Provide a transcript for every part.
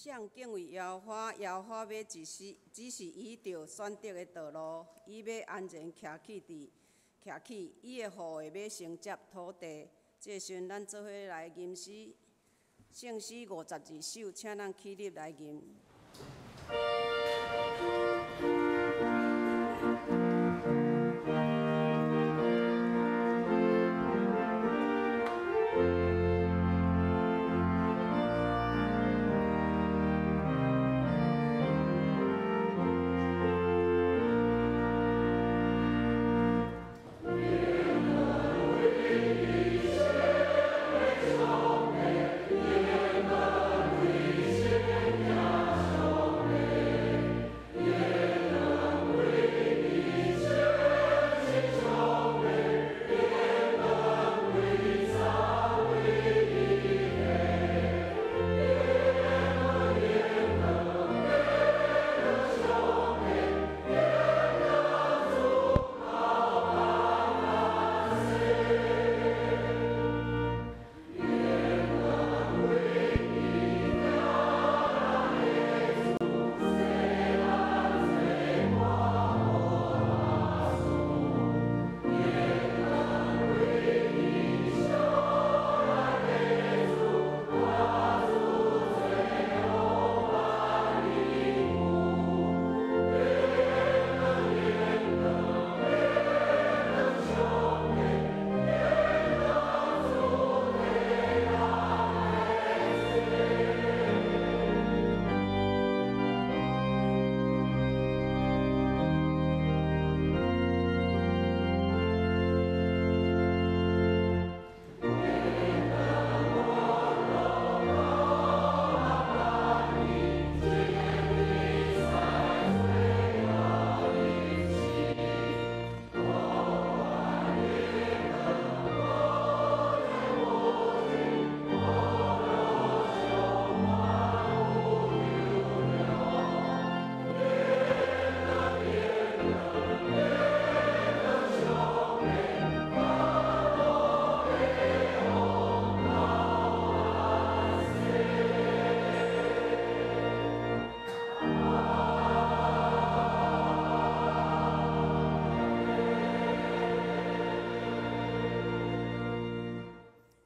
上敬畏耶和華，耶和華欲指示指示伊著選擇的道路，伊欲安然徛起佇徛起，伊的後裔欲承接土地。這時陣，咱做伙來吟詩，聖詩52首，請咱起立來吟。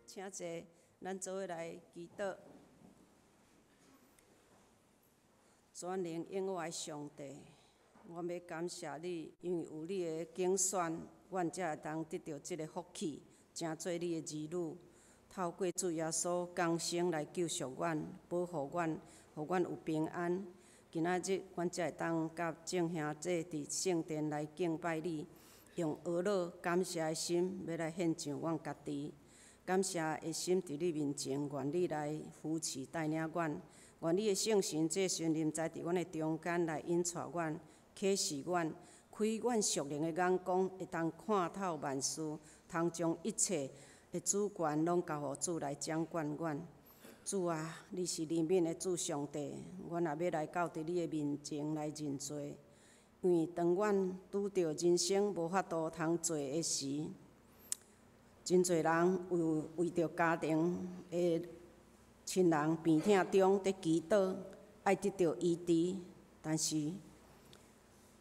請坐，咱做伙來祈禱。全能永活的上帝，我欲感謝你，因為有你的揀選，阮才會當得著這个福氣，成做你的兒女。透過主耶穌降生來救贖阮，保護阮，予阮有平安。今仔日，阮才會當佮眾兄弟佇聖殿來敬拜你，用呵咾感謝的心，欲來獻上阮家己。感謝的心佇你面前，願你來扶持帶領阮，願你的聖神這時臨在佇阮的中間來引帶阮、啟示阮、開阮屬靈的眼光，會當看透萬事，通將一切的主權攏交予主來掌管阮。主啊，你是憐憫的主上帝，阮也欲來到佇你的面前來認罪，因為當阮拄著人生無法度通做的時，真濟人有為著家庭的親人病痛中佇祈禱，愛得著醫治，但是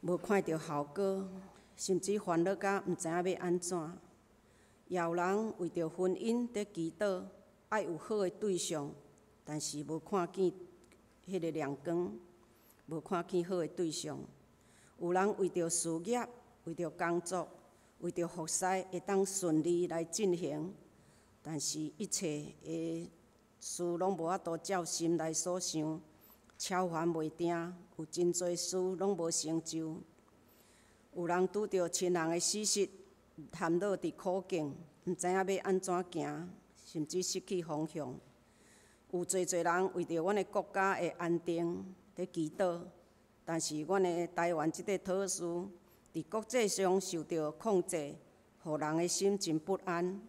無看著效果，甚至煩惱甲毋知影欲按怎。也有人為著婚姻佇祈禱，愛有好的對象，但是無看見彼个亮光，無看見好的對象。有人為著事業，為著工作，為著服侍會當順利來進行，但是一切的事攏無法度照心內所想，超凡袂定，有真濟事攏無成就。有人拄著親人的死訊，陷落佇苦境，毋知影欲按怎行，甚至失去方向。有濟濟人為著阮的國家的安定佇祈禱，但是阮的台灣這塊土地，佇國際上受著控制，予人的心真不安。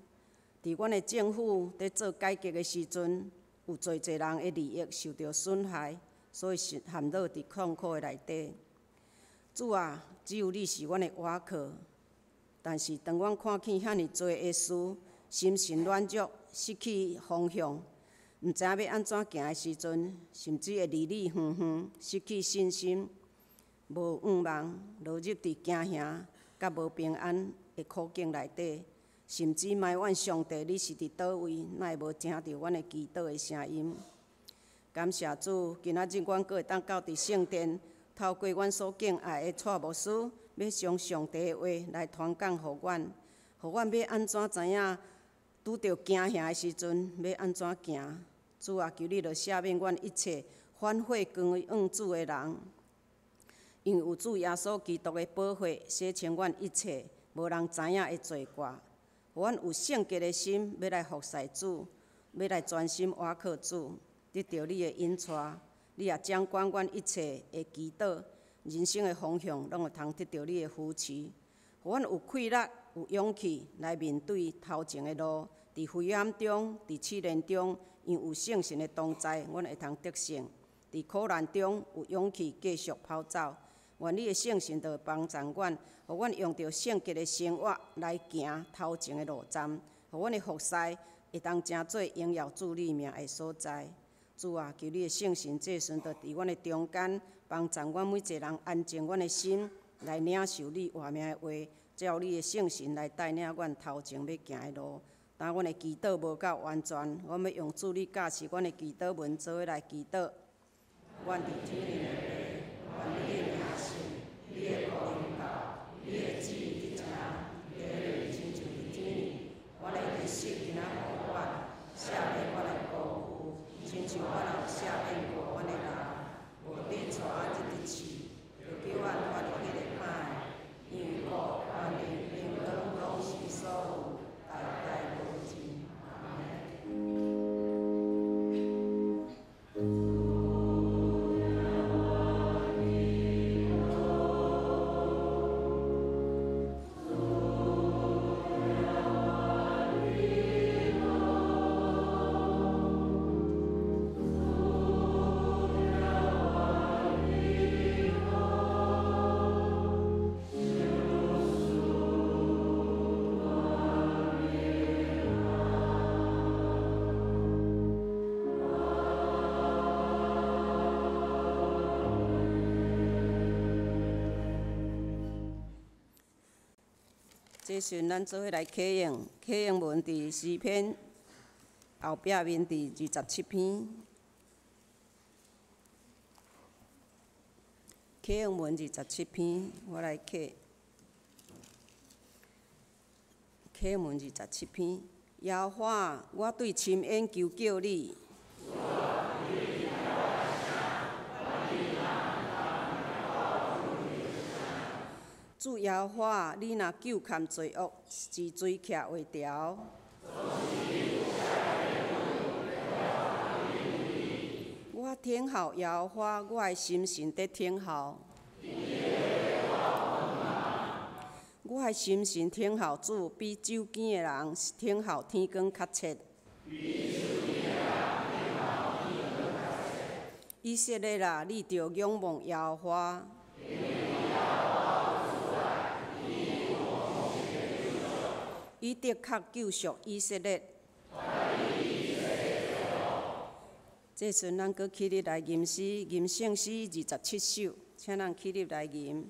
佇阮的政府佇做改革的時陣，有濟濟人的利益受著損害，所以是陷落佇痛苦的內底。主啊，只有你是阮的倚靠。但是當阮看見遐爾濟的事，心神軟弱，失去方向，毋知影欲按怎行的时阵，甚至會離離遠遠，失去信心，無盼望，落入佇驚嚇佮無平安的苦境內底，甚至埋怨上帝，你是佇佗位，哪會無聽著阮的祈禱的聲音？感謝主，今仔日阮閣會當到佇聖殿，透過阮所敬愛的蔡牧師，欲將上帝的話來傳講予阮，予阮欲按怎知影拄著驚嚇的時陣，欲按怎行？主啊，求你著赦免阮一切反悔歸向主的人，因為有主耶穌基督的寶血洗清阮一切無人知影的罪過，予阮有聖潔的心，欲來服侍主，欲來專心倚靠主，得著你的引帶，你也掌管阮一切的祈禱，人生的方向，攏會通得著你的扶持，予阮有氣力、有勇氣來面對頭前的路，佇黑暗中、佇試煉中，因有聖神的同在，阮會通得勝。佇苦難中有勇氣繼續跑走，願你的聖神就會幫助阮，予阮用著聖潔的生活來行頭前的路站，予阮的服侍會當成做榮耀主你名的所在。主啊，求你的聖神這時就佇阮的中間，幫助阮每一個人安靜阮的心，來領受你活命的話，照你的聖神來帶領阮頭前欲行的路。當阮的祈禱無夠完全，阮欲用主你教示阮的祈禱文做伙來祈禱。阮佇天頂的父，願你的名聖，你的國臨到，你的旨意佇這，地裡親像佇天頂。阮的日食今仔予阮，赦免阮的過誤，親像阮也有赦免過阮的人。無得帶阮入佇試，著救阮脫離彼个歹的。因為國、權柄、榮光攏是你所有，代代無盡。阿們。這時陣，咱做伙來啟用，啟用文佇詩篇後壁面佇27篇。啟用文27篇，我來啟。啟用文27篇，耶和華，我對深淵求叫你。主耶和華，你若糾勘罪惡，是追徛會牢。我等候耶和華，我的心神佇等候。我的心神等候主，比酒饞的人等候天光較切。以色列啊，你著仰望耶和華。伊的確救贖以色列。這時陣，咱閣起立來吟詩，吟聖詩27首，請咱起立來吟。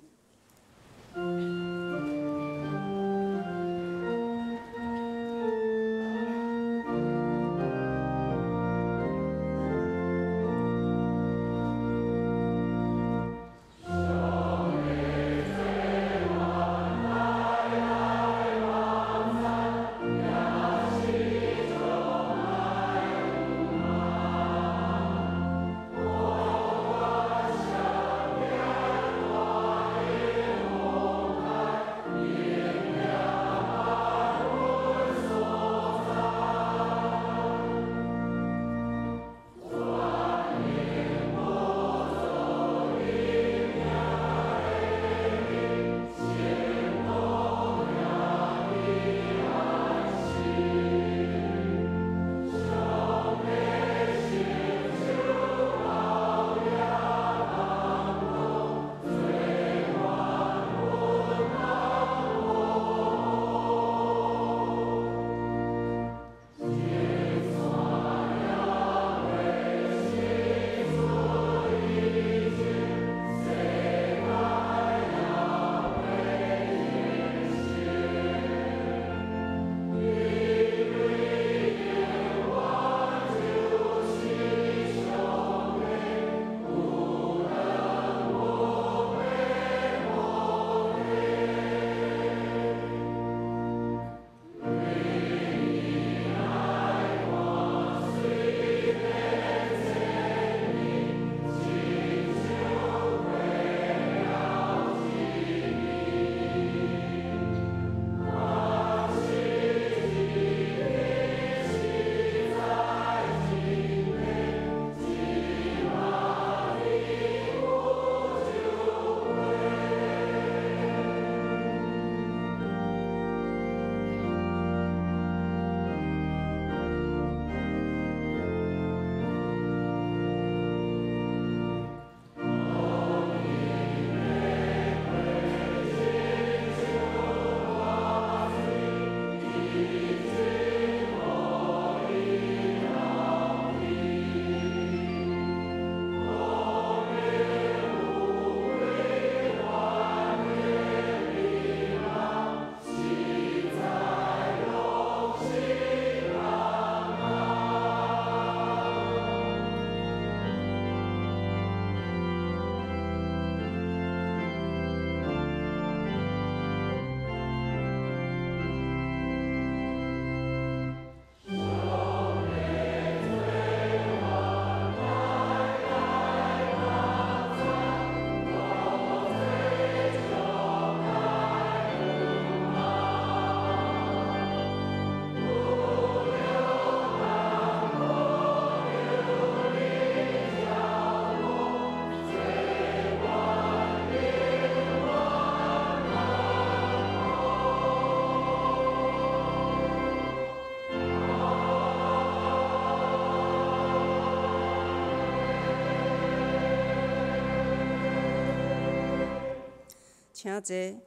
請坐。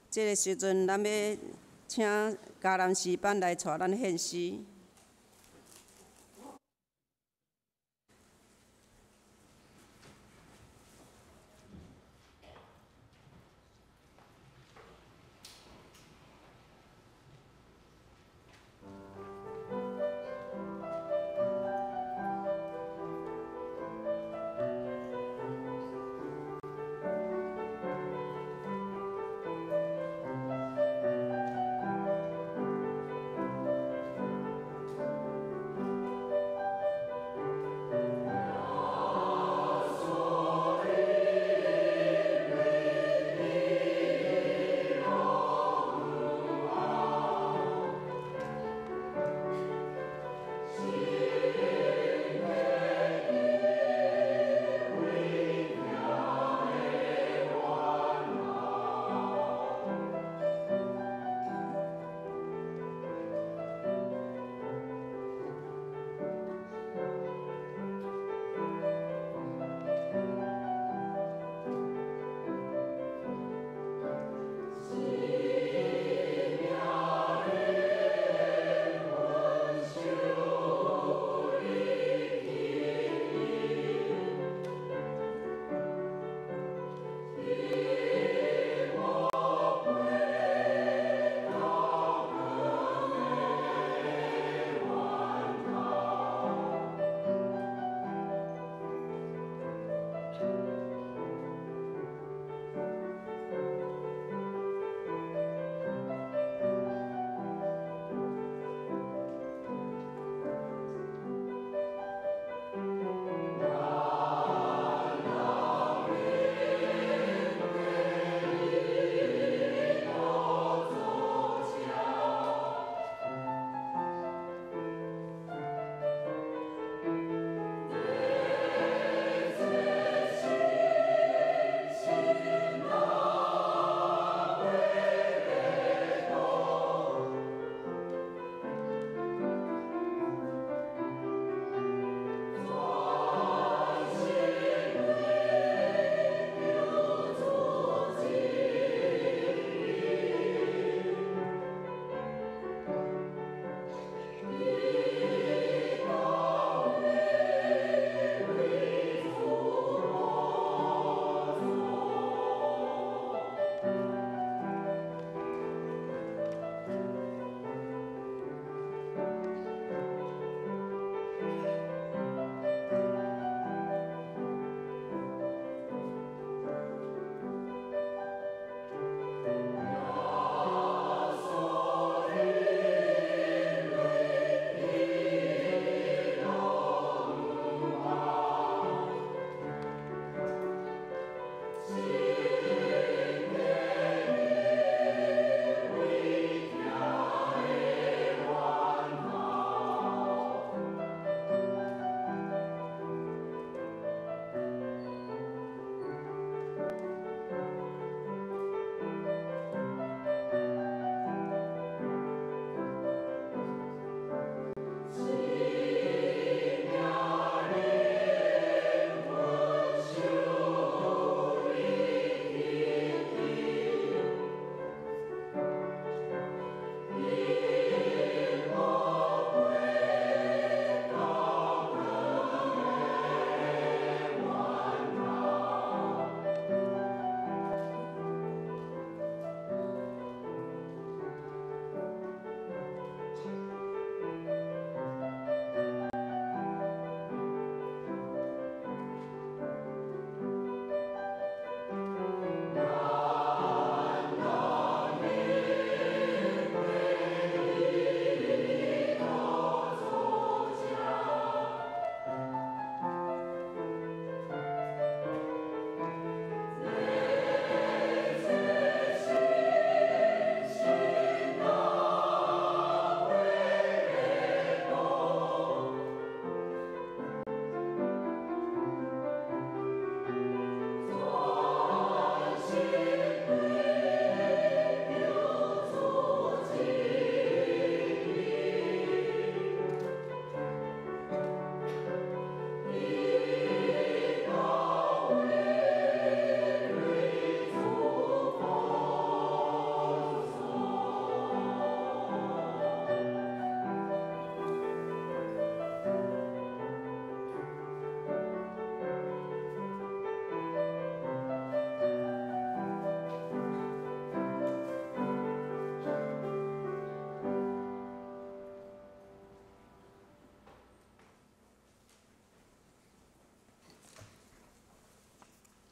這个時陣，咱欲請迦南詩班來帶咱獻詩。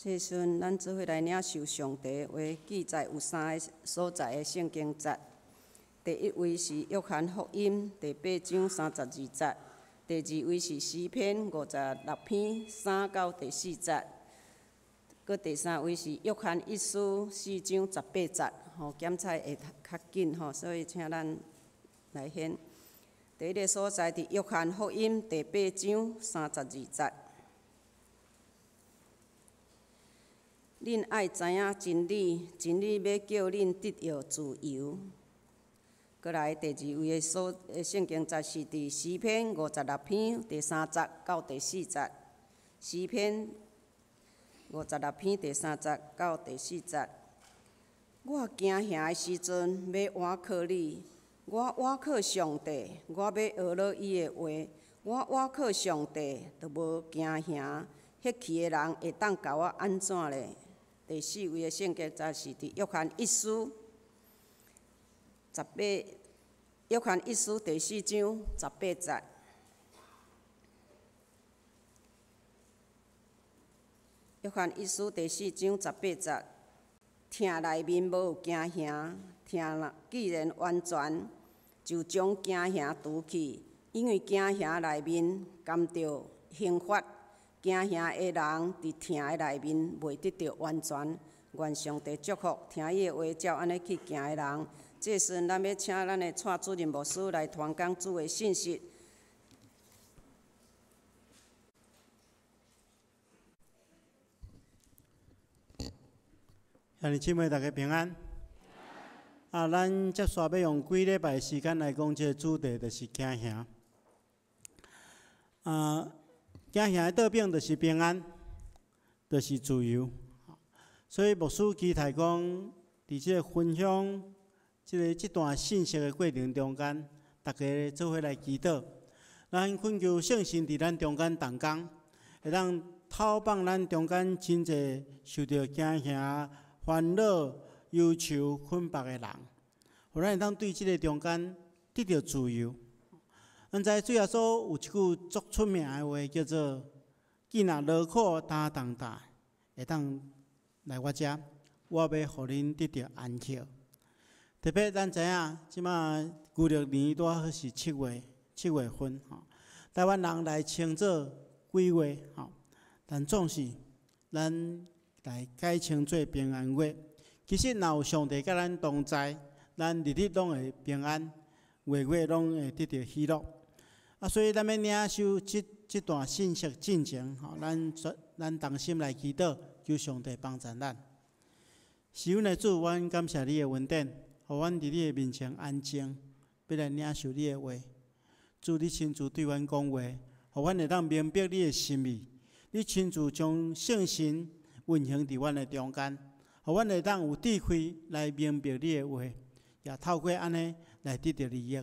這時陣，咱做伙來領受上帝話，記載有三个所在的聖經節。第一位是約翰福音第八章32節，第二位是詩篇56篇3到第4節，閣第三位是約翰一書四章十八節。吼，檢採會較緊吼，所以請咱來掀。第一个所在佇約翰福音第八章三十二節。恁愛知影真理，真理欲叫恁得著自由。閣來第二位的所聖經節是佇詩篇56篇第3節到第4節。詩篇五十六篇第三節到第四節。我驚嚇的時陣，欲倚靠你；我倚靠上帝，我欲學了伊的話。我倚靠上帝，就無驚嚇。彼去的人會當共我按怎咧？第四位的聖經節是佇約翰一書十八，約翰一書第四章十八節。約翰一書第四章十八節，疼內面無有驚嚇，疼既然完全，就將驚嚇除去，因為驚嚇內面含著刑罰。驚嚇的人佇疼的內面袂得著完全。願上帝祝福聽伊的話，照按呢去行的人。這時陣，咱欲請咱的蔡主任牧師來傳講主的信息。兄弟姊妹，大家平安。啊，咱接紲欲用幾禮拜時間來講這个主題，就是驚嚇。啊，驚嚇的倒反就是平安，就是自由。所以牧師期待講，佇這个分享這段信息的過程中間，大家做伙來祈禱，咱懇求聖神佇咱中間動工，會當透放咱中間真濟受著驚嚇、煩惱、憂愁、捆縛的人，予咱會當對這个中間得著自由。咱知主耶穌有一句足出名的話，叫做：既若勞苦擔重擔，會當來我遮，我欲予恁得著安息。特別咱知影，這馬舊曆年拄好是七月，七月份吼，台灣人來稱做鬼月吼，但總是咱來改稱做平安月。其實若有上帝佮咱同在，咱日日攏會平安，月月攏會得著喜樂。啊，所以咱欲領受這段信息進前，吼，咱同心來祈禱，求上帝幫助咱。是阮的主，阮感謝你的恩典，予阮佇你的面前安靜，欲來領受你的話。主，你親自對阮講話，予阮會當明白你的心意。你親自將聖神運行佇阮的中間，予阮會當有智慧來明白你的話，也透過按呢來得著利益。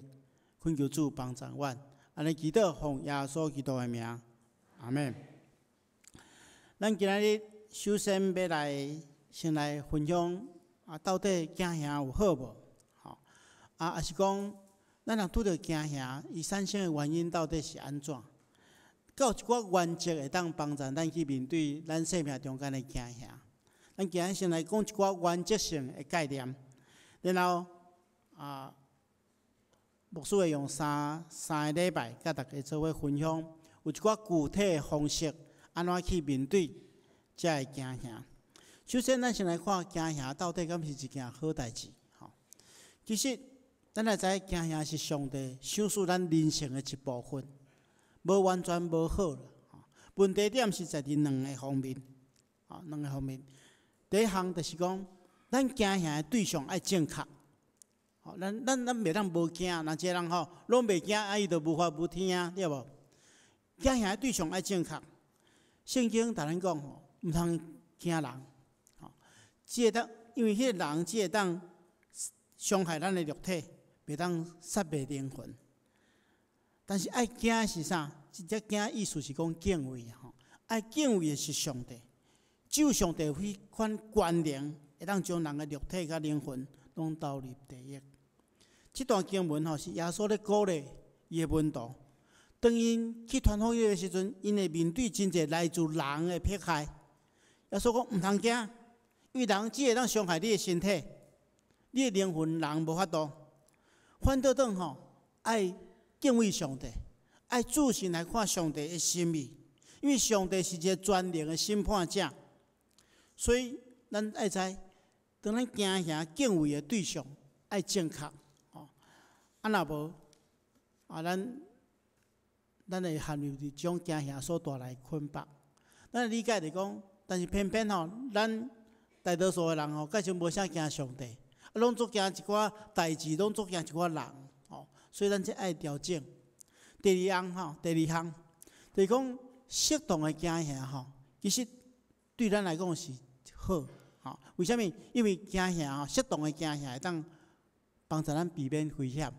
懇求主幫助阮，按呢祈禱奉耶穌基督的名，阿們。咱今仔日首先欲來先來分享啊，到底驚嚇有好無？吼啊，抑是講咱若拄著驚嚇，伊產生的原因到底是按怎？閣有一寡原則會當幫助咱去面對咱生命中間的驚嚇。咱今仔日先來講一寡原則性的概念，然後啊，牧師會用三個禮拜，佮大家做伙分享，有一寡具體的方式，按怎去面對這个驚嚇。首先，咱先來看驚嚇到底敢是一件好代誌？吼，其實咱來知影驚嚇是上帝賞賜咱人性的一部分，無完全無好啦。問題點是在佇兩个方面，吼，兩个方面。第一項就是講，咱驚嚇的對象愛正確。吼，咱袂當無驚，若一个人吼攏袂驚，啊伊就無法無天啊，對無？驚嚇的對象愛正確。聖經逐咱講吼，毋通驚人，吼，只會當因為彼个人只會當傷害咱的肉體，袂當殺滅靈魂。但是愛驚的是啥？這驚意思是講敬畏吼，愛敬畏的是上帝，只有上帝有彼款權能，會當將人的肉體佮靈魂攏投入地獄。這段經文吼是耶穌咧鼓勵伊的門徒，當𪜶去傳福音的時陣，𪜶會面對真濟來自人的迫害。耶穌講毋通驚，因為人只會當傷害你的身體，你的靈魂人無法度。反倒轉吼，愛敬畏上帝，愛注視來看上帝的心意，因為上帝是一个全能的審判者，所以咱愛知，當咱驚嚇敬畏的對象愛正確，吼，啊若無，啊咱會陷入佇這種驚嚇所帶來的捆綁。咱理解就講，但是偏偏吼，咱大多數的人吼，確實無啥驚上帝，啊，攏足驚一寡代誌，攏足驚一寡人，吼，所以咱這愛調整。第二項吼，第二項就是講適當的驚嚇吼，其實對咱來講是好，吼。為啥物？因為驚嚇吼，適當的驚嚇會當幫助咱避免危險。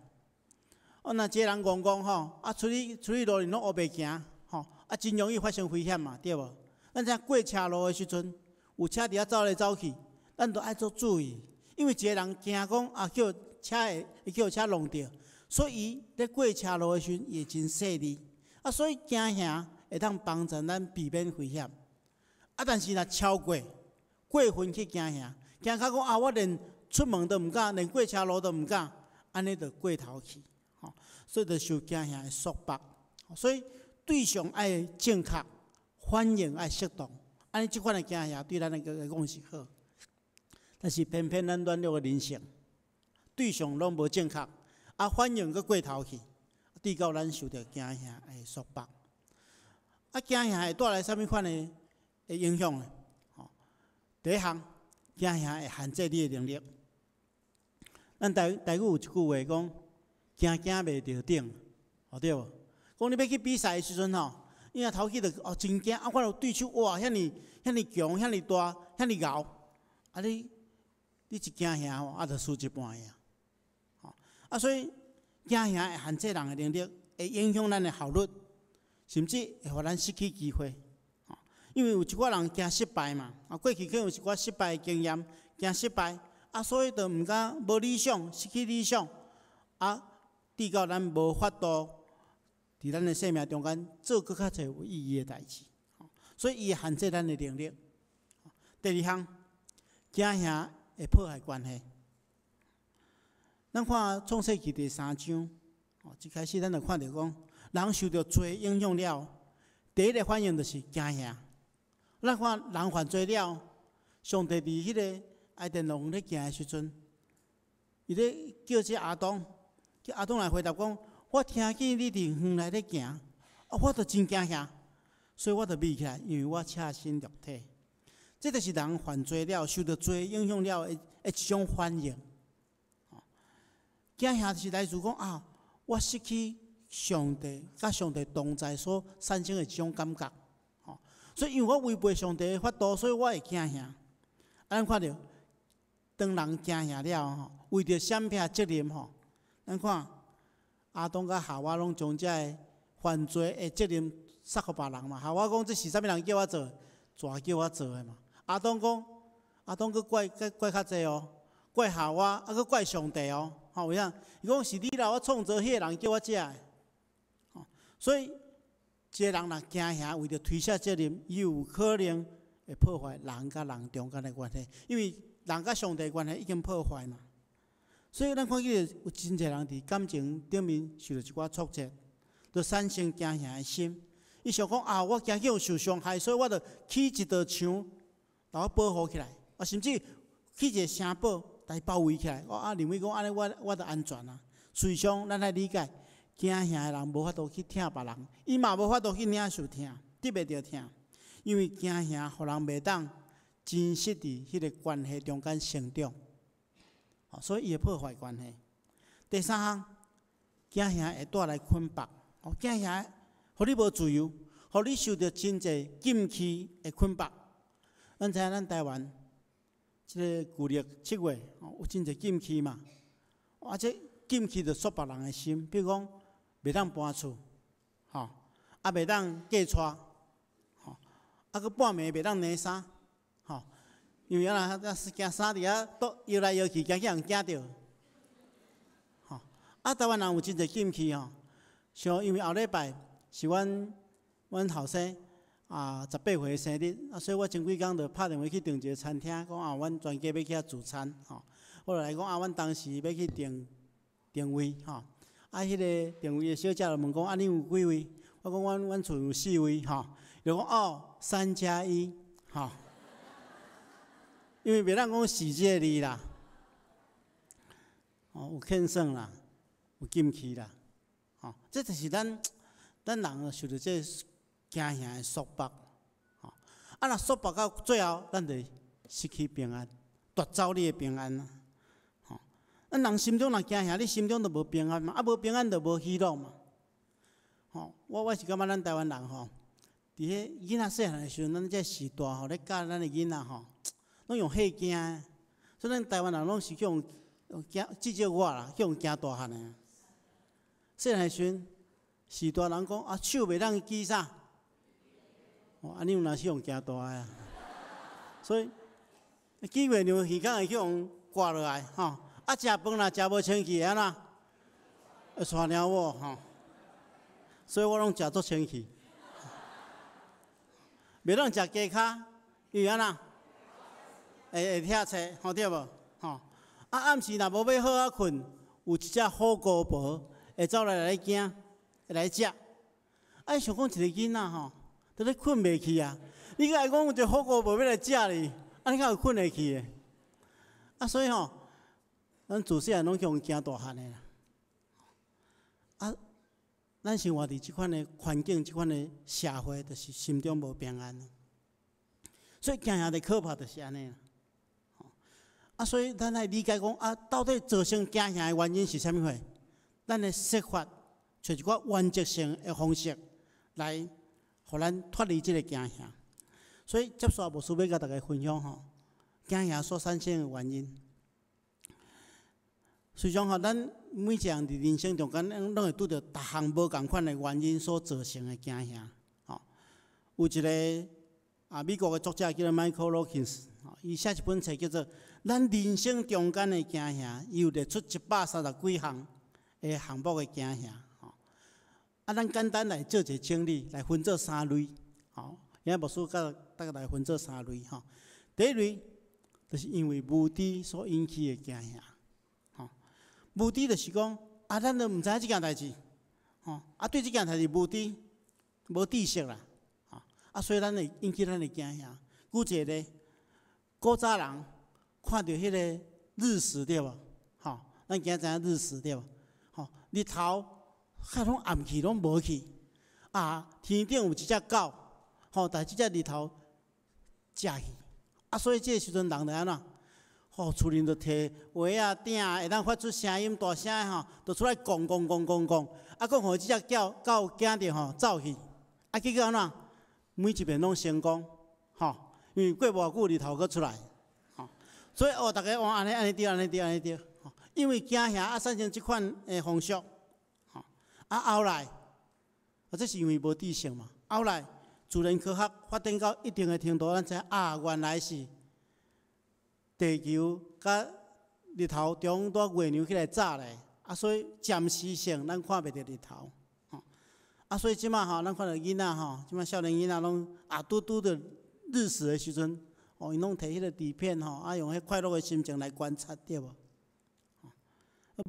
哦，若一个人戇戇吼，啊，出去路裡攏烏白行，吼，啊，真容易發生危險嘛，對無？咱知影過車路的時陣，有車佇遐走來走去，咱都愛做注意，因為一个人驚講啊，叫車會叫車挵著，所以伊咧過車路的時陣，伊會真細膩。啊，所以驚嚇會當幫助咱避免危險。啊，但是若超過過分去驚嚇，驚到講啊，我連出門都毋敢，連過車路都毋敢，按呢就過頭去，吼，所以就受驚嚇的束縛。所以對象愛正確，反應愛適當，按呢這款的驚嚇對咱來講是好。但是偏偏咱軟弱的人性，對象攏無正確，啊，反應閣過頭去，致到咱受著驚嚇的束縛。啊，驚嚇會帶來啥物款的影響呢？吼，第一項，驚嚇會限制你的能力。咱台語有一句話講：驚驚袂著頂，吼對無？講你欲去比賽的時陣吼，你若頭去就哦真驚，啊看著對手哇遐爾遐爾強，遐爾大，遐爾𠢕，啊你一驚嚇吼，啊就輸一半啊。吼，啊所以驚嚇會限制人的能力，會影響咱的效率，甚至會予咱失去機會。吼，因為有一寡人驚失敗嘛，啊過去可能有一寡失敗的經驗，驚失敗，啊所以就毋敢無理想，失去理想，啊，致到咱無法度佇咱的生命中間做閣較濟有意義的代誌。所以伊會限制咱的能力。第二項，驚嚇會破壞關係。咱看創世記第三章，哦，一開始咱就看著講，人受著罪影響了，第一个反應就是驚嚇。咱看人犯罪了，上帝佇彼个伊甸園咧行的時陣，伊咧叫這亞當，叫亞當來回答講：我聽見你佇園內咧行，啊，我就真驚嚇，所以我就秘起來，因為我赤身露體。這就是人犯罪了，受著罪影響了的一種反應。驚嚇是來自講啊，我失去上帝，佮上帝同在所產生的一種感覺。吼，所以因為我違背上帝的法度，所以我會驚嚇。啊，咱看著，當人驚嚇了吼，為著閃避責任吼，咱看亞當佮夏娃攏將這个犯罪的責任捒予別人嘛。夏娃講這是啥物人叫我做？蛇叫我做的嘛。亞當講，亞當閣怪閣怪較濟哦，怪夏娃，啊閣怪上帝哦。吼，為啥？伊講是你來我創造彼个人叫我食的。吼，所以一个人若驚嚇，為著推卸責任，伊有可能會破壞人佮人中間的關係，因為人佮上帝關係已經破壞嘛。所以咱看見有真濟人佇感情頂面受著一寡挫折，就產生驚嚇的心。伊想講啊，我驚去受傷害，所以我就起一道牆，共我保護起來，啊，甚至起一个城堡來包圍起來。我啊認為講按呢，我就安全啊。事實上，咱愛理解，驚嚇的人無法度去疼別人，伊嘛無法度去領受疼，得袂著疼，因為驚嚇予人袂當真實佇彼个關係中間成長，所以伊會破壞關係。第三項，驚嚇會帶來捆綁，哦，驚嚇予你無自由，予你受著真濟禁區的捆綁。咱知影咱台灣這个舊曆7月，有真濟禁區嘛，啊，這禁區就束縛人的心，比如講袂當搬厝，吼，啊袂當嫁娶，吼，啊閣半暝袂當攏衫，吼，因為啊若驚衫佇遐倒搖來搖去，驚去予人驚著，吼，啊台灣人有真濟禁區吼，像因為後禮拜是阮後生18歲生日，啊，所以我前幾工就拍電話去訂一个餐廳，講啊，阮全家欲去遐聚餐，吼。我就來講啊，阮當時欲去訂訂位，吼。啊，彼个訂位的小姐就問講啊，恁有幾位？我講阮厝有四位，吼。伊就講哦，3加1，吼。因為袂當講四這个字啦，哦，有欠算啦，有禁忌啦，吼。這就是咱人受著這驚嚇的束縛，吼。啊，若束縛到最後，咱就失去平安，奪走你的平安啦，吼。咱人心中若驚嚇，你心中就無平安嘛，啊，無平安就無喜樂嘛，吼。我是感覺咱台灣人吼，佇彼囡仔細漢的時陣，咱這序大吼咧教咱的囡仔吼，攏用嚇驚，所以咱台灣人攏是去予驚，至少我啦，去予驚大漢的。細漢的時陣，序大人講啊，手袂當舉啥？哦，按呢有若是予驚大的啊，所以舉月娘耳孔會去予割落來，吼。啊，食飯若食無清氣會按怎？會竄貓某吼。所以我攏食足清氣。袂當食雞跤，因為按怎？會拆冊，吼對無？吼。啊，暗時若無欲好好睏，有一隻虎姑婆會走來來你驚，會來食。啊，想講一个囡仔吼，佇咧睏袂去啊！你閣會講有一个虎姑婆欲來食你，啊，你敢有睏會去的？啊，所以吼，咱自細漢攏去予驚大漢的啦。啊，咱生活佇這款的環境、這款的社會，就是心中無平安。所以驚嚇的可怕就是按呢。啊，所以咱愛理解講啊，到底造成驚嚇的原因是啥物貨？咱的設法，揣一寡原則性的方式來，予咱脫離這个驚嚇。所以接紲牧師欲共大家分享吼，驚嚇所產生的原因。實際上吼，咱每一個人佇人生中間，攏會拄著逐項無仝款的原因所造成的驚嚇。吼，有一个啊，美國的作者叫做 Michael Lawkins，伊寫一本冊叫做《咱人生中間的驚嚇》，伊有列出130幾項的項目的驚嚇。吼，啊，咱簡單來做一个整理，來分做三類。吼，今牧師共大家來分做三類。吼，第一類就是因為無知所引起的驚嚇。吼，無知就是講啊，咱都毋知影這件代誌，吼，啊，對這件代誌無知、無知識啦，吼，啊，所以咱會引起咱的驚嚇。舉一個例，古早人看著彼个日食對無？吼，咱今仔知影日食對無？吼，日頭較攏暗去，攏無去，啊，天頂有一隻狗，吼，共這隻日頭食去，啊，所以這个時陣人就按怎？吼，厝裡就提鞋仔鼎，會當發出聲音大聲的吼，就出來講講講講講，啊，講予這隻狗驚著吼走去，啊，結果按怎？每一遍攏成功，吼，因為過無偌久日頭閣出來，吼，所以哦，逐家哦按呢按呢對，按呢對，按呢對，吼，因為驚嚇啊產生這款的風俗，吼，啊後來，啊這是因為無知識嘛，後來自然科學發展到一定的程度，咱知影啊，原來是地球佮日頭中拄月娘起來炸咧，啊，所以暫時性咱看袂著日頭，吼，啊，所以這馬吼，咱看著囡仔吼，這馬少年囡仔攏啊拄拄著日食的時陣，哦，𪜶攏提彼個底片吼，啊，用彼快樂的心情來觀察，對無？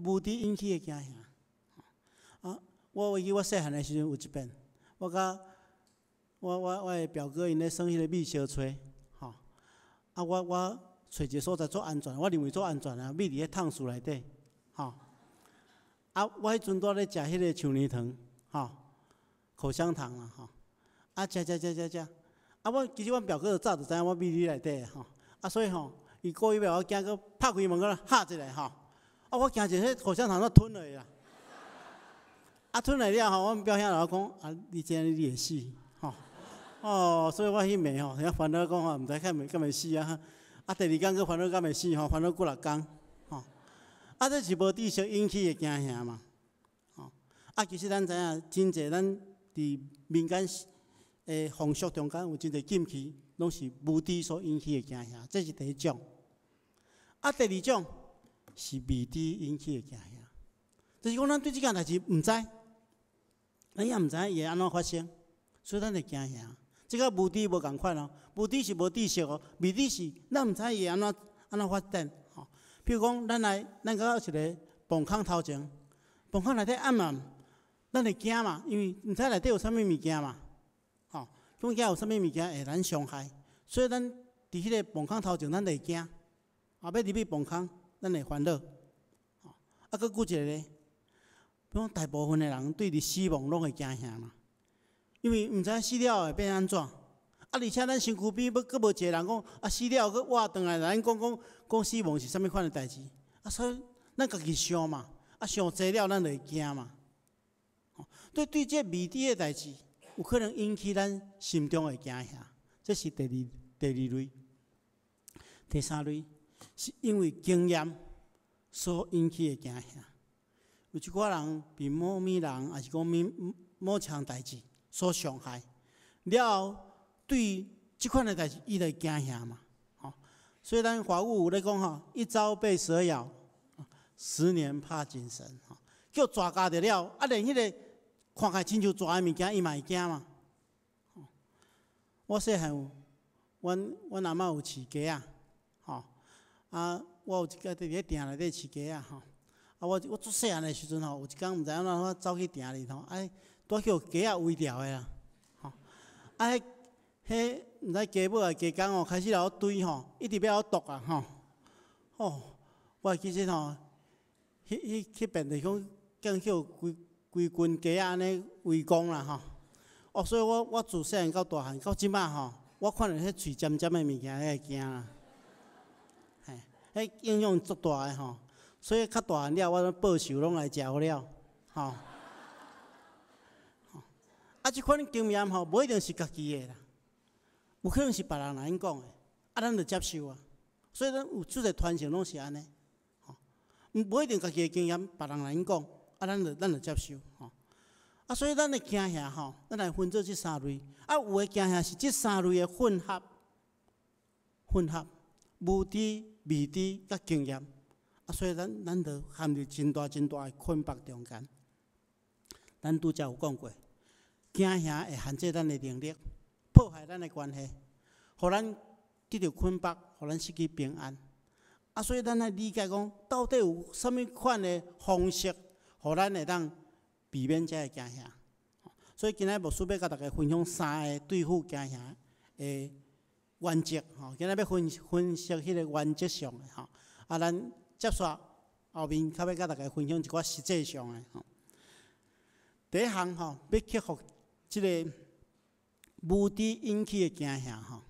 無知引起的驚嚇，啊，我會記我細漢的時陣有一遍，我佮我的表哥𪜶咧耍彼個覕相揣，吼，啊，我揣一个所在足安全，我認為足安全啊，覕佇彼桶樹內底，吼，啊，我彼陣拄咧食彼个樹奶糖，吼，口香糖啦，吼，啊，食食食食食，啊，我其實阮表哥就早就知影我覕佇內底吼，啊，所以吼，伊故意欲予我驚，閣拍開門閣嚇一下吼，啊，我驚者彼口香糖都吞落去啦，啊，吞落了後，阮表兄就我講，啊，你這按呢你會死，吼，哦，所以我彼暝吼，遐煩惱講吼，毋知敢會死啊，啊，第二工閣煩惱敢會死吼，煩惱幾若工，吼，啊，這是無知識引起的驚嚇嘛，吼，啊，其實咱知影，真濟咱佇民間的風俗中間有真濟禁忌，攏是無知所引起的驚嚇，這是第一種。啊，第二種是未知引起的驚嚇，就是講咱對這件代誌毋知，咱也毋知影伊會按怎發生，所以咱會驚嚇。這佮無知無仝款哦，無知是無知識哦，未知是咱毋知伊會按怎按怎發展吼。比如講，咱來咱到一个磅空頭前，磅空內底暗暗，咱會驚嘛，因為毋知內底有啥物物件嘛，吼，總驚有啥物物件會咱傷害，所以咱佇彼個磅空頭前，咱就會驚，啊，欲入去磅空，咱會煩惱。啊，閣舉一個例，比如講大部分的人對佇死亡攏會驚嚇嘛，因為毋知死了會變按怎。啊，而且咱身軀邊欲閣無一個人講，啊，死了閣活轉來，咱講講講死亡是啥物款的代誌。啊，所以咱家己想嘛，啊，想濟了，咱就會驚嘛。對對，這未知的代誌，有可能引起咱心中的驚嚇。這是第二類。第三類是因為經驗所引起的驚嚇。有一寡人被某物人，抑是講某某項代誌所傷害，了後對這款的代誌，伊就會驚嚇嘛。吼，所以咱華語有咧講吼，一朝被蛇咬，十年怕井繩。吼，叫蛇咬著了，啊，連彼個看起來親像蛇的物件，伊嘛會驚嘛。我細漢有，阮阿嬤有飼雞仔，吼，啊，我有一個佇咧埕內底飼雞仔吼，啊，我足細漢的時陣吼，有一工毋知按怎我走去埕裡頭，啊，拄予雞仔圍牢的啦，吼，啊，彼彼毋知雞母抑雞公吼，開始來追吼，一直欲予我啄啊吼，哦，我會記得吼，彼彼邊就是講，敢予規規群雞仔按呢圍攻啦吼，哦，所以我自細漢到大漢到這馬吼，我看著彼喙尖尖的物件，彼會驚啦，嘿，彼影響足大的吼，所以較大漢了，我攏報仇攏來食好了，吼。啊，這款經驗吼，無一定是家己的啦，有可能是別人來講的，啊，咱就接受啊。所以咱有足濟傳承攏是按呢，吼，無一定家己的經驗，別人來講，啊，咱就接受，吼。啊，所以咱的驚嚇吼，咱來分做這三類。啊，有的驚嚇是這三類的混合，混合無知、未知佮經驗。啊，所以咱就陷入真大真大的困縛中間。咱拄才有講過，驚嚇會限制咱的能力，破壞咱的關係，予咱得著捆縛，予咱失去平安。啊，所以咱愛理解講，到底有啥物款的方式，予咱會當避免這个驚嚇。所以今仔牧師欲共大家分享三个對付驚嚇的原則。吼，今仔欲分析彼個原則上的吼。啊，咱接續後面較欲共大家分享一寡實際上的吼。第一項吼，欲克服這个無知引起的驚嚇吼，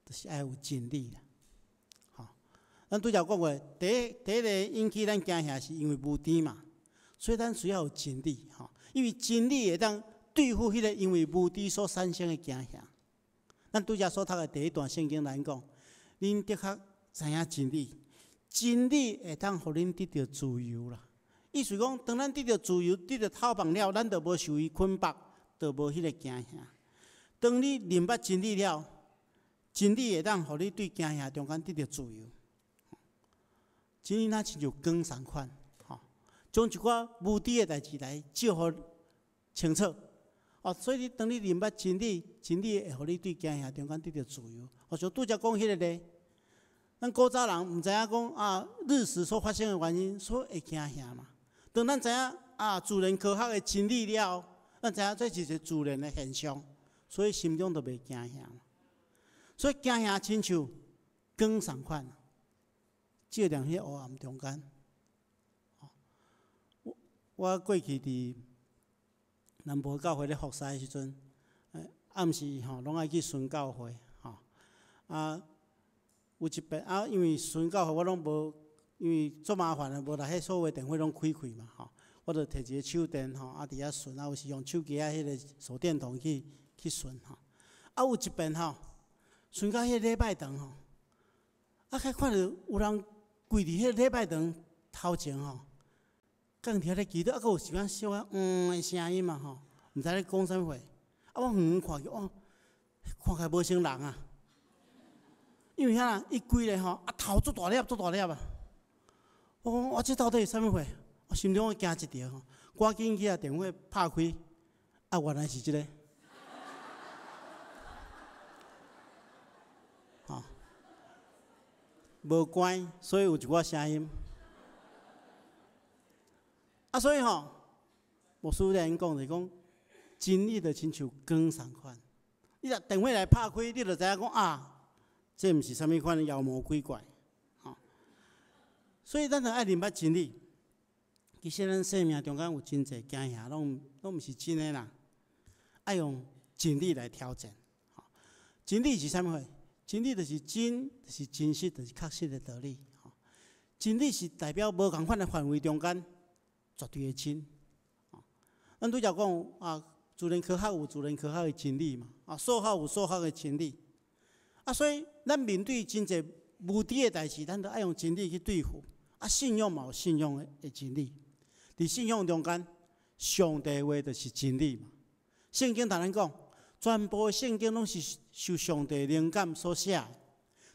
就是愛有真理啦。吼，咱拄才有講過，第一個引起咱驚嚇是因為無知嘛，所以咱需要有真理吼，因為真理會當對付彼個因為無知所產生的驚嚇。咱拄才所讀的第一段聖經來講，恁的確知影真理，真理會當予恁得著自由啦。意思講，當咱得著自由、得著透放了，咱就無受伊捆縛，就無彼個驚嚇。當你認捌真理了，真理會當予你對驚嚇中間得著自由。真理若親像光仝款，吼，將一寡無知的代誌來照予清楚。哦，所以你當你認捌真理，真理會予你對驚嚇中間得著自由。哦，像拄才講彼個例，咱古早人毋知影講啊，日食所發生的原因，所以會驚嚇嘛。當咱知影啊，自然科學的真理了後，咱知影這是一個自然的現象，所以心中就袂驚嚇。所以驚嚇親像光仝款，照亮彼個黑暗中間。我過去佇南部教會咧服侍的時陣，暗時吼攏愛去巡教會吼。啊，有一擺啊，因為巡教會我攏無，因為足麻煩的，無來彼所有電火攏開開嘛吼。我就提一個手電吼，啊佇遐巡，啊有時用手機仔彼個手電筒去巡吼。啊有一擺吼，巡到彼個禮拜堂吼，啊，才看著有人跪佇彼個禮拜堂頭前吼，佇遐咧祈禱，啊，閣有一寡小可嗯的聲音嘛吼，毋知咧講啥物話。啊，我遠遠看去，哦，看起來無像人啊，因為啥？伊規个吼，啊頭足大粒，足大粒啊！我講我這到底是啥物貨？我心中驚一跳吼，趕緊去共電火拍開，啊，原來是這个。無關，所以有一寡聲音。啊，所以吼，牧師咧𪜶講就是講，真理就親像光仝款。你若電火來拍開，你就知影講啊，這毋是啥物款的妖魔鬼怪，吼。所以咱著愛認捌真理。其實咱生命中間有真濟驚嚇，攏毋是真的啦。愛用真理來挑戰。真理是啥物貨？真理就是真，就是真實，就是確實的道理。真理是代表無仝款的範圍中間絕對的真。咱拄才講啊，自然科學有自然科學的真理嘛，啊，數學有數學的真理。啊，所以咱面對真濟無知的代誌，咱都愛用真理去對付。啊，信仰嘛有信仰的真理。佇信仰中間，上帝話就是真理嘛。聖經同咱講，全部的聖經攏是受上帝靈感所寫的，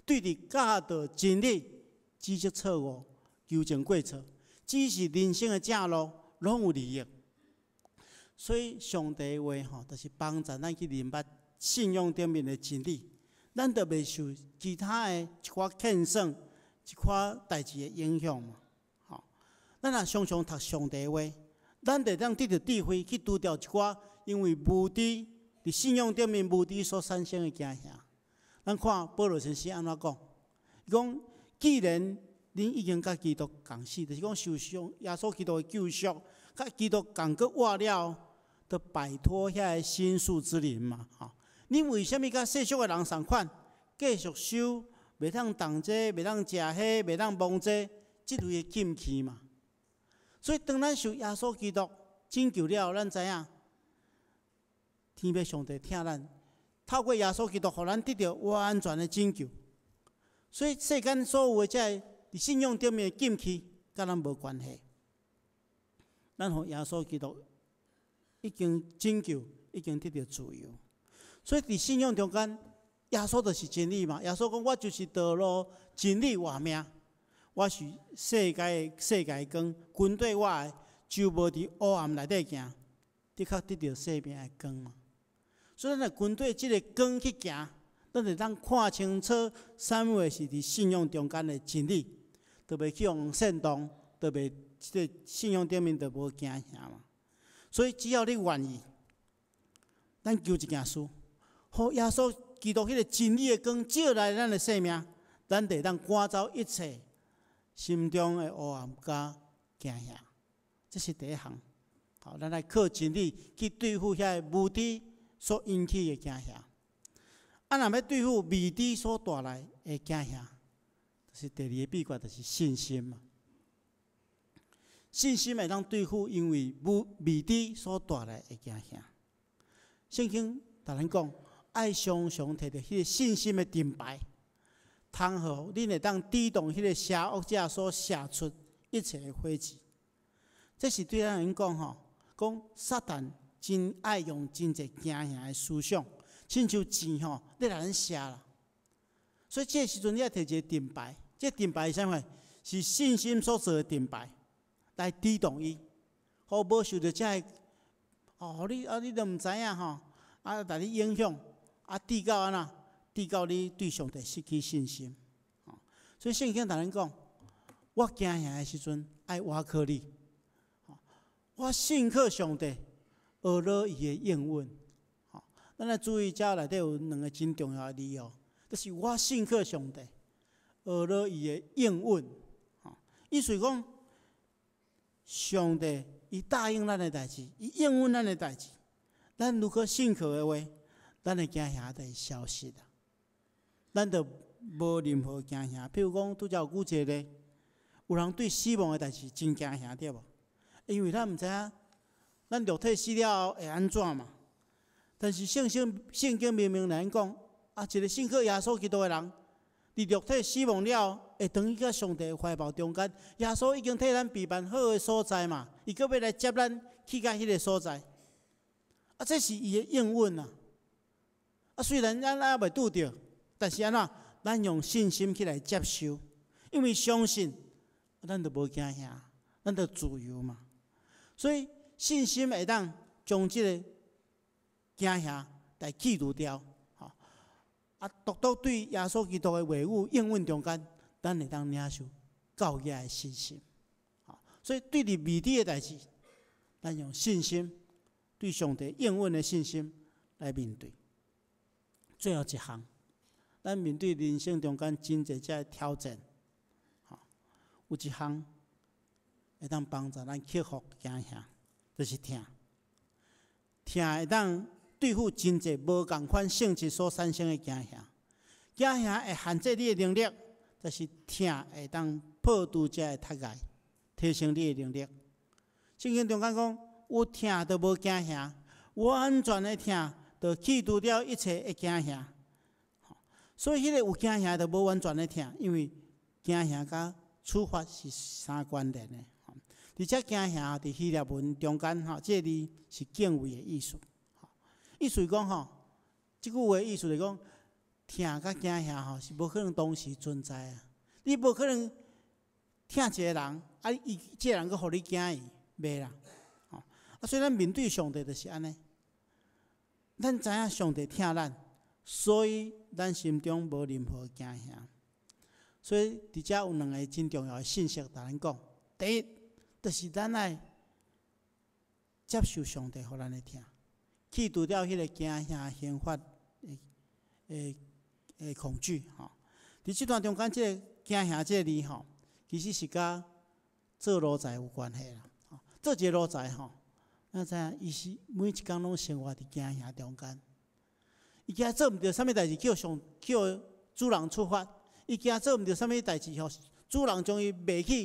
對佇教導真理、指責錯誤、糾正過錯，指示人生的正路，攏有利益。所以上帝話吼，就是幫助咱去認捌信仰頂面的真理，咱就袂受其他的一寡騙算、一寡代誌的影響嘛。吼，咱若常常讀上帝話，咱就會當得著智慧去除掉一寡因為無知佇信仰頂面無知所產生的驚嚇。咱看保羅先生按怎講？伊講，既然恁已經佮基督共死，就是講受上耶穌基督的救贖，佮基督仝閣活了，就擺脫遐个心術之靈嘛。吼，恁為啥物佮世俗的人仝款，繼續守袂當動這個，袂當食彼，袂當摸這個，這類的禁忌嘛？所以當咱受耶穌基督拯救了，咱知影天父上帝疼咱，透過耶穌基督，予咱得著完全的拯救。所以世間所有的這个佇信仰頂面的禁忌，佮咱無關係。咱予耶穌基督已經拯救，已經得著自由。所以佇信仰中間，耶穌就是真理嘛。耶穌講：我就是道路、真理、活命。我是世界光，跟綴我的，就無佇黑暗內底行，的確得著生命的光嘛。所以，咱若跟綴這个光去行，咱就當看清楚啥物貨是佇信仰中間的真理，就袂去予煽動，就袂這个信仰頂面就無驚嚇嘛。所以，只要你願意，咱求一件事，予耶穌基督彼个真理的光照來咱的生命，咱就會當趕走一切心中的黑暗佮驚嚇。這是第一項。好，咱來靠真理去對付遐个無知所引起的驚嚇。啊，若欲對付未知所帶來的驚嚇，就是第二个秘訣，就是信心嘛。信心會當對付因為無未知所帶來的驚嚇。聖經共咱講，愛常常提著彼个信心的盾牌，通予恁會當抵擋彼个邪惡者所射出一切的火箭。這是對咱來講吼，講撒旦真愛用真濟驚嚇的思想，親像箭吼，咧來咱射啦。所以這个時陣你愛提一个盾牌，這个盾牌是啥物？是信心所做的盾牌，來抵擋伊，予無受著這个，哦，你啊，你都毋知影吼，啊，來你影響，啊，直到按怎？直到你對上帝失去信心。所以聖經同咱講，我驚嚇的時陣愛倚靠你，我信靠上帝，呵咾伊的應允。咱來注意，這內底有兩个真重要的字哦，就是我信靠上帝，呵咾伊的應允。意思講，上帝伊答應咱的代誌，伊應允咱的代誌，咱如果信靠的話，咱的驚嚇就會消失啦。咱就無任何驚嚇。譬如講，拄才有舉一個例，有人對死亡的代誌真驚嚇，對無？因為咱毋知影，咱肉體死了後會按怎嘛？但是聖經明明來講，啊，一個信靠耶穌基督的人，佇肉體死亡了後，會轉去佮上帝懷抱中間。耶穌已經替咱備辦好的所在嘛，伊閣欲來接咱去到彼个所在。啊，這是伊的應允啊！啊，雖然咱猶未拄著，但是按怎，咱用信心去來接受，因為相信，咱就無驚嚇，咱就自由嘛。所以信心會當將這个驚嚇來去除掉，吼。啊，獨獨對耶穌基督的話語應允中間，咱會當領受教囝的信心。所以對佇未知的代誌，咱用信心對上帝應允的信心來面對。最後一項，咱面對人生中間真濟這个挑戰，有一項會當幫助咱克服驚嚇，就是疼。疼會當對付真濟無仝款性質所產生的驚嚇。驚嚇會限制你的能力，但是疼會當破除這个窒礙，提升你的能力。聖經中間講，有疼就無驚嚇，完全的疼就去除掉一切的驚嚇。所以，彼個有驚嚇就無完全的疼，因為驚嚇佮處罰是相關聯的。而且驚嚇佇希臘文中間吼，這個字是敬畏的意思。意思講吼，這句話意思就是講，疼佮驚嚇吼是無可能同時存在啊！你無可能疼一個人，啊，伊這个人閣予你驚伊，袂啦。吼，啊，所以咱面對上帝就是按呢。咱知影上帝疼咱，所以咱心中無任何驚嚇。所以佇遮有兩个真重要的信息，共咱講。第一，就是咱愛接受上帝予咱的疼，去除掉彼个驚嚇刑罰的恐懼吼。佇這段中間，這个驚嚇這个字吼，其實是佮做奴才有關係啦。做一个奴才吼，咱知影伊是每一工攏生活佇驚嚇中間。伊驚做毋著啥物代誌，去予上去予主人處罰；伊驚做毋著啥物代誌，予主人將伊賣去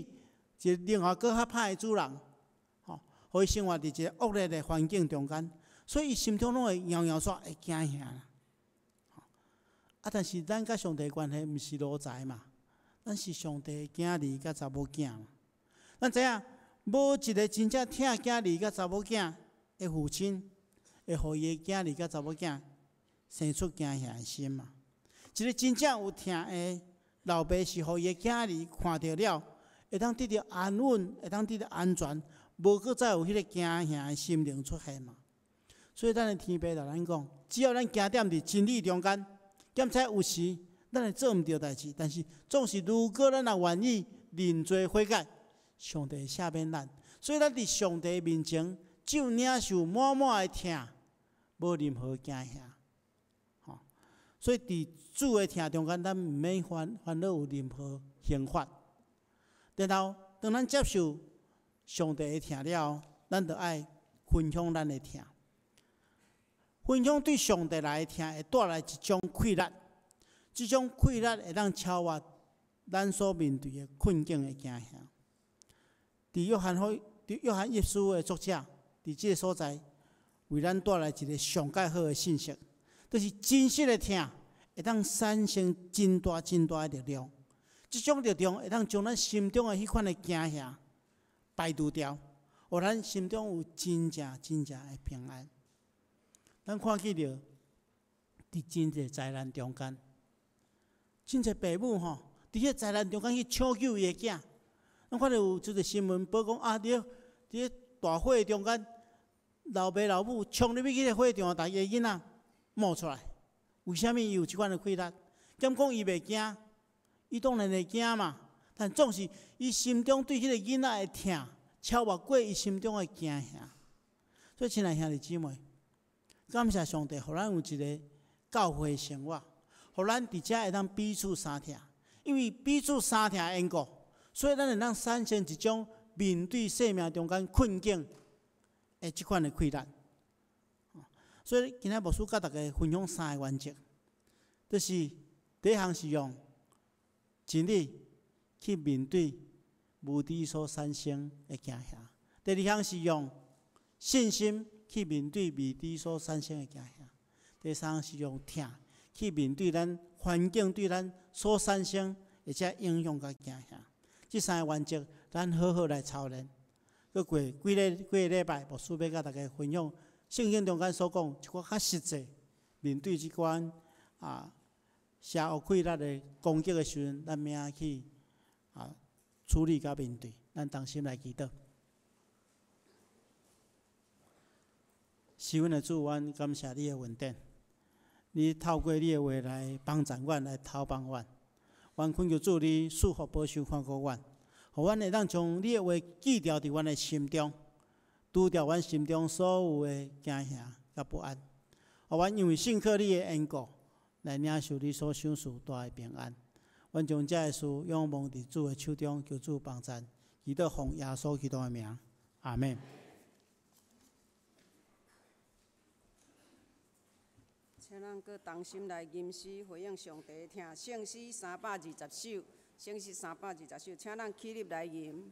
一个另外閣較歹的主人，吼，予伊生活佇一个惡劣的環境中間，所以伊心中攏會搖搖煞會驚嚇啦。啊！但是咱佮上帝關係毋是奴才嘛，咱是上帝的囝兒佮查某囝嘛。咱知影，無一个真正疼囝兒佮查某囝的父親，會予伊的囝兒佮查某囝生出驚嚇的心嘛。一个真正有疼的老爸，是予伊的囝兒看著了，會當得著安穩，會當得著安全，無閣再有彼个驚嚇的心靈出現嘛。所以咱的天父共咱講，只要咱行踮佇真理中間，兼且有時咱會做毋著代誌，但是總是如果咱若願意認罪悔改，上帝會赦免咱。所以咱佇上帝面前就領受滿滿的疼，無任何驚嚇。吼，所以佇主的疼中間，咱毋免煩煩惱有任何刑罰。然後，當咱接受上帝的疼了後，咱就愛分享咱的疼。分享對上帝來的疼，會帶來一種氣力。這種氣力會當超越咱所面對的困境的驚嚇。佇約翰福佇約翰一書的作者，佇這个所在，為咱帶來一个上蓋好的信息，就是真實的疼會當產生真大真大的力量。這種力量會當將咱心中的彼款的驚嚇排除掉，予咱心中有真正真正的平安。咱看見著佇真濟災難中間，真濟爸母吼，佇彼災難中間去搶救伊的囝。咱看著有這个新聞報講啊，佇咧大火中間，老爸老母衝入去彼个火場，共伊的囡仔冒出來。為啥物伊有這款的氣力？敢講伊袂驚？伊當然會驚嘛。但總是伊心中對彼个囡仔的疼，超越過伊心中的驚嚇。所以，親愛兄弟姊妹，感謝上帝，予咱有一个教會生活，予咱佇遮會當彼此相疼。因為彼此相疼的緣故，所以咱會當產生一種面對生命中間困境的這款的氣力。所以今仔牧師佮大家分享三个原則，就是第一項是用真理去面對無知所產生的驚嚇；第二項是用信心去面對未知所產生的驚嚇；第三項是用疼去面對咱環境對咱所產生的這影響佮驚嚇。這三个原則，咱好好來操練。閣過幾个禮拜，牧師欲佮大家分享聖經中間所講一寡較實際面對這款啊邪惡氣力的攻擊的時陣，咱欲按怎去啊處理佮面對。咱同心來祈禱。是阮的主，阮感謝你的恩典。你透過你的話來幫助阮，來透幫阮。阮恳求主你赐福保守看顾阮，予阮會當將你的話記牢佇阮的心中，除掉阮心中所有的驚嚇佮不安。予阮因為信靠你的緣故，來領受你所賞賜大的平安。阮將這个事仰望佇主的手中，求主幫贊，祈禱奉耶穌基督的名，阿們。請咱閣同心來吟詩回應上帝，聽聖詩320首，聖詩320首，請咱起立來吟。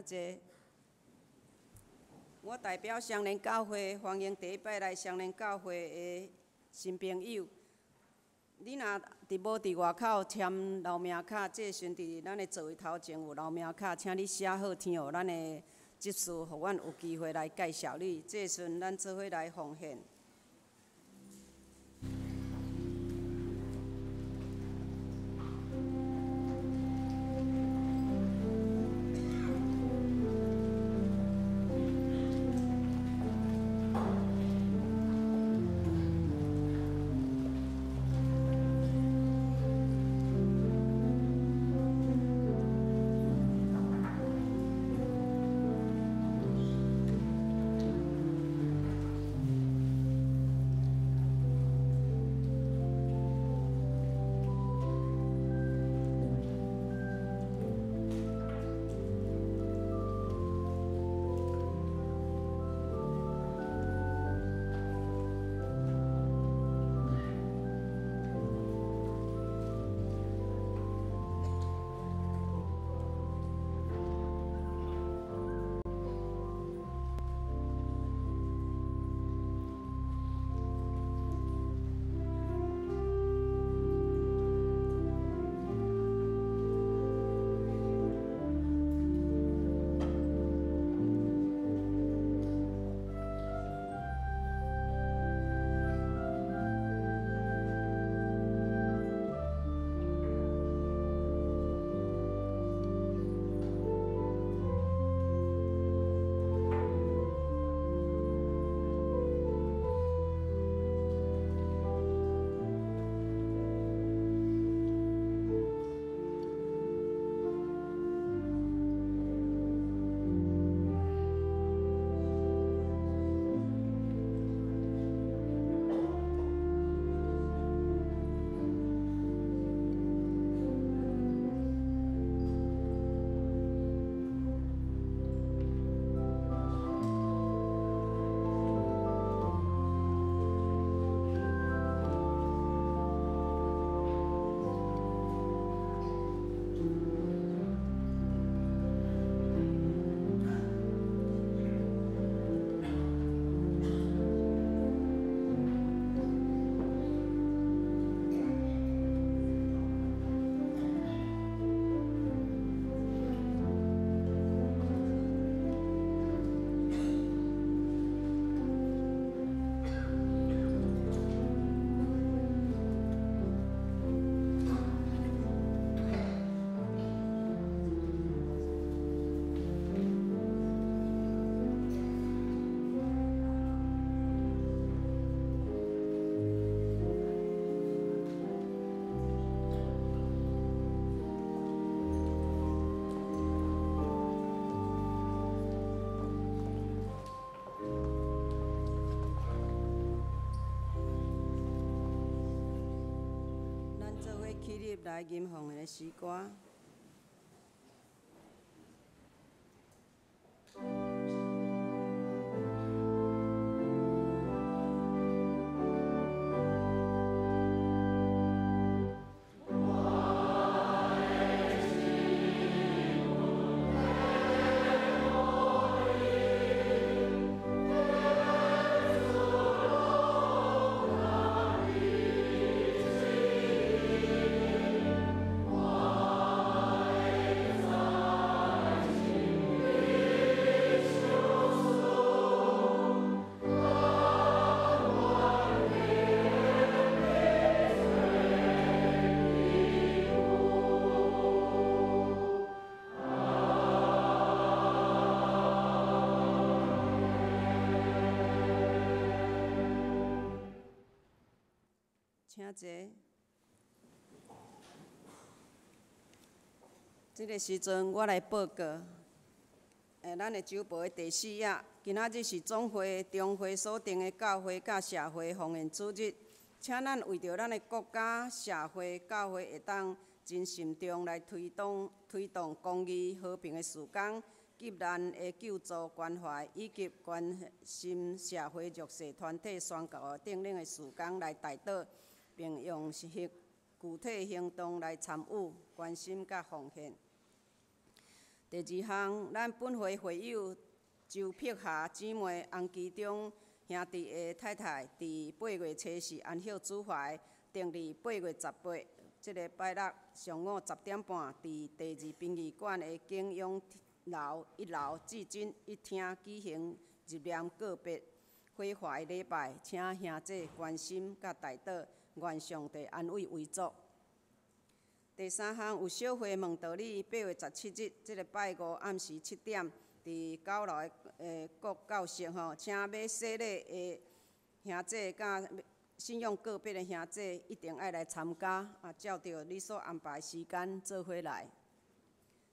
請坐。我代表雙連教會歡迎第一擺來雙連教會的新朋友。你若佇無佇外口簽留名卡，這時陣佇咱的座位頭前有留名卡，請你寫好聽予咱的執事，予阮有機會來介紹你。這時陣咱做伙來奉獻。起立來吟奉獻的詩歌。請坐。這个時陣，我來報告。咱的週報的第四頁，今仔日是總會中會所定的教會佮社會奉獻主日，請咱為著咱的國家、社會、教會會當真慎重來推動公義和平的事工，急難的救助關懷，以及關心社會弱勢團體宣告等等的事工來代禱，並用具體行動來參與、關心佮奉獻。第二项，咱本会会友周碧霞姊妹洪其中兄弟的太太，伫8月初4安息主怀，定伫8月18，这个拜六上午10点半，伫第二殡仪馆的景永楼一楼至真一厅举行入殓告别火化礼拜，请兄姐关心佮代祷，愿上帝安慰遗族。第三项有小会问道理，8月17日，这个拜五暗时7点，伫九楼的国教室吼，请欲洗礼的兄姐佮信仰告别的兄姐一定爱来参加，啊，照著你所安排时间做伙来。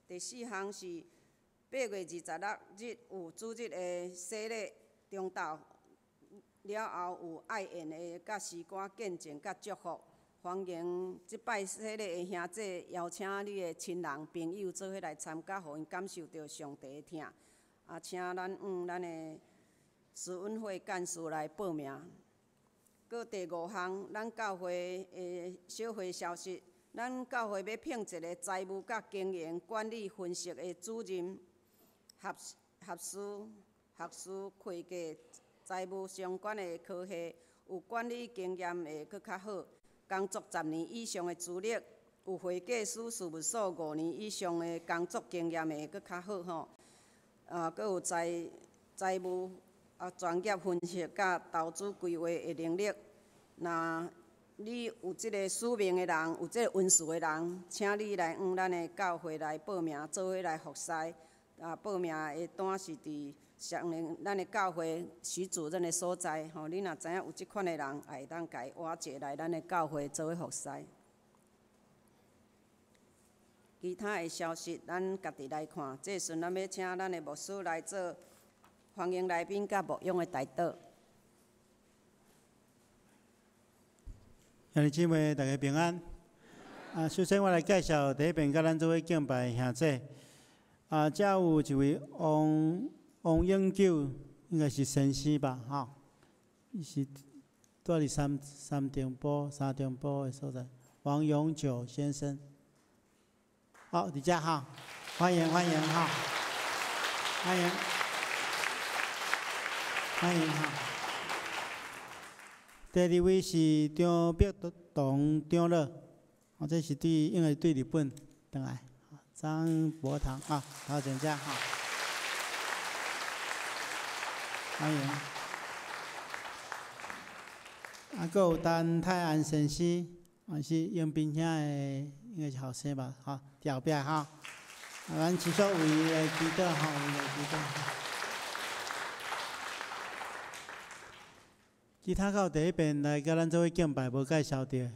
第四项是8月26日有主日的洗礼中昼了后有爱宴的佮诗歌见证佮祝福。欢迎这摆洗礼的兄姐邀请你的亲人朋友做伙来参加，予𪜶感受著上帝的疼。啊，请咱向咱的慈恩会干事来报名。阁第五项，咱教会的小会消息，咱教会欲聘一个财务佮经营管理分析的主任，学士、会计、财务相关的科系，有管理经验会阁较好。工作10年以上的资历，有会计师事务所5年以上的工作经验会阁较好吼。啊，阁有财务啊专业分析佮投资规划的能力。若你有这个使命的人，有这个恩赐的人，请你来向咱的教会来报名，做伙来服侍。啊，报名的单是伫上面咱的教会徐主任的所在吼。你若知影有这款的人，也会当共伊挖掘来咱的教会做伙服侍。其他的消息，咱家己来看。这时阵，咱欲请咱的牧师来做欢迎来宾佮牧养的代祷。兄弟姊妹，大家平安。啊，首先我来介绍第一遍佮咱做伙敬拜的兄弟。啊，遮有一位王永久，应该是先生吧，吼，伊是住伫三重埔的所在。王永久先生，好，伫遮哈，欢迎欢迎哈，欢迎欢迎哈。第二位是张碧堂长老，哦，这是对，应该是对日本转来。张伯堂啊，头前遮哈，欢迎。啊，阁有陈泰安先生，也是英斌兄的，应该是后生吧，吼，伫后壁吼。啊，咱持续为伊来祈祷吼，为伊来祈祷。其他到第一遍来佮咱做伙敬拜无介绍著，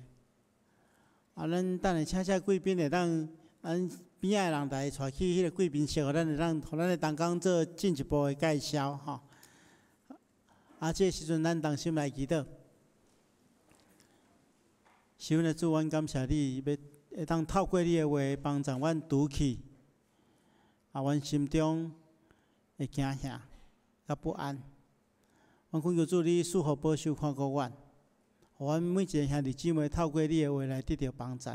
啊，咱等下请这贵宾会当，咱边仔的人来带去彼个贵宾室，予咱会当，予咱的同工做进一步的介绍吼。啊，这个时阵咱同心来祈祷。是阮的主，阮感谢你，欲会当透过你的话帮助阮除去啊，阮心中的惊吓佮不安。阮恳求主，你赐福保守看顾阮，予阮每一个兄弟姊妹透过你的话来得著帮助。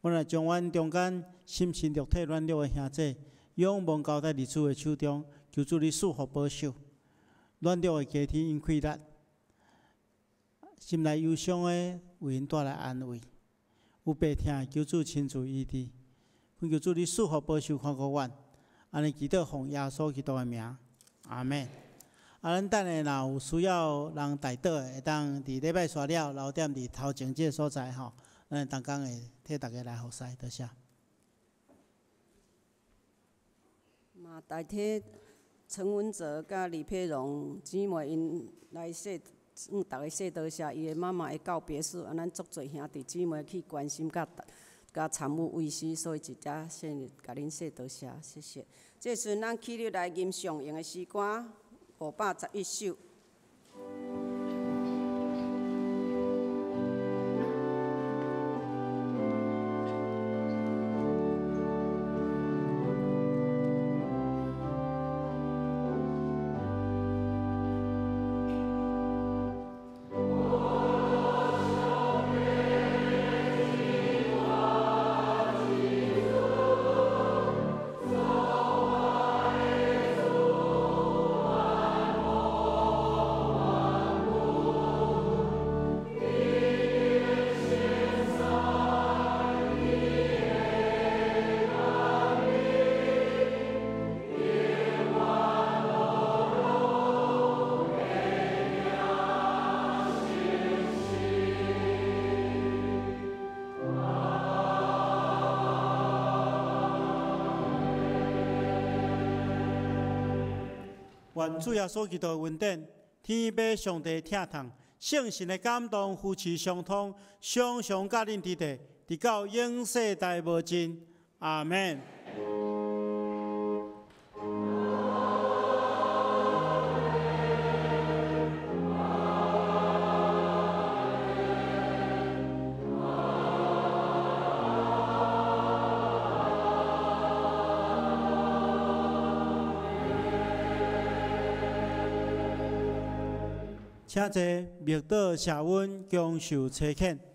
阮来将阮中间心神肉体软弱的兄弟，仰望交代伫主的手中，求主你赐福保守。软弱的家庭𪜶气力，心内忧伤的为𪜶带来安慰。有病疼的，求主亲自医治。恳求主你赐福保守看顾阮，按呢祈祷奉耶稣基督的名，阿们。啊，咱等下若有需要人代祷的，会当伫礼拜煞了6点伫头前这个所在吼，咱同工会替大家来服侍，多谢。嘛，代替陈文哲佮李佩蓉姊妹𪜶来说，向逐家说多谢，伊的妈妈的告别式，啊，咱足济兄弟姊妹去关心佮参与慰思，所以伫遮先共恁说多谢，谢谢。这时阵，咱起立来吟上咏的诗歌511首。我願主耶穌基督的恩典、天父上帝疼痛、聖神的感動、扶持相通，常常佮恁佇咧，直到永世代無盡。阿門。請坐，默禱謝恩，享受差遣。